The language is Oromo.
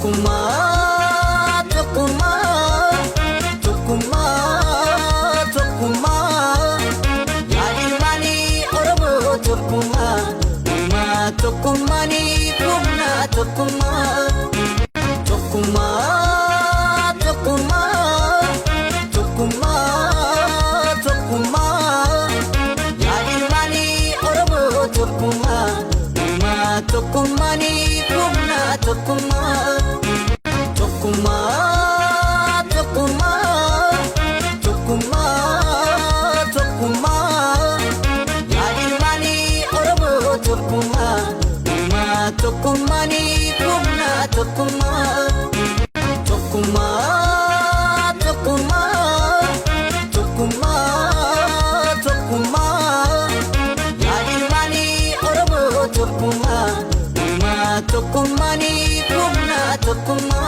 Tokkummaa tokkummaa tokkummaa tokkummaa yaa ilmaanii Oromoo tokkummaa uumaa tokkummaanii humna tokkummaa tokkummaa tokkummaa tokkummaa tokkummaa yaa ilmaanii Oromoo tokkummaa uumaa tokkummaanii humna tokkummaa. Tokkummaa tokkummaa tokkummaa tokkummaa yaa ilmaanii Oromoo tokkummaa uumaa tokkummaanii humna tokkummaa tokkummaa tokkummaa tokkummaa tokkummaa yaa ilmaanii Oromoo tokkummaa uumaa tokkummaanii humna tokkummaa.